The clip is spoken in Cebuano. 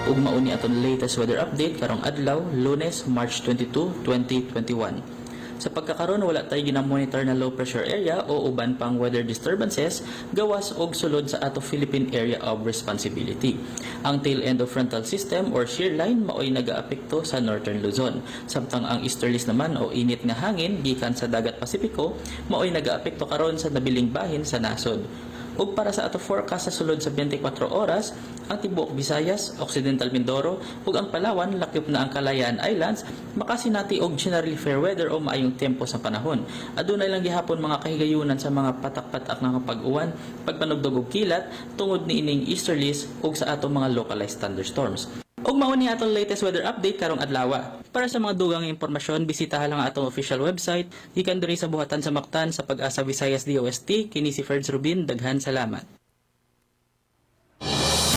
Ug mao ni atong latest weather update karong adlaw, Lunes, March 22, 2021. Sa pagkakaron, wala tay ginamonitor na low pressure area o uban pang weather disturbances gawas og sulod sa ato Philippine Area of Responsibility. Ang tail end of frontal system or shear line maoy nagaapekto sa Northern Luzon. Samtang ang easterlies naman o init nga hangin gikan sa Dagat Pasipiko maoy nagaapekto karon sa nabiling bahin sa nasod. Ug para sa ato forecast sa sulod sa 24 oras, ang tibuok Visayas, Occidental Mindoro ug ang Palawan, lakip na ang Kalayaan Islands, makasinati og generally fair weather o maayong tempo sa panahon. Adunay lang gihapon mga kahigayunan sa mga patak-patak nga pag-uwan, pagpanugdog og kilat tungod niining easterlies ug sa ato mga localized thunderstorms. Ug mao ni atong latest weather update karong adlaw. Para sa mga dugang impormasyon, bisitaha lang ang atong official website. Gikan diri sa buhatan sa Mactan sa Pag-asa Visayas DOST, kini si Ferds Rubin, daghan salamat.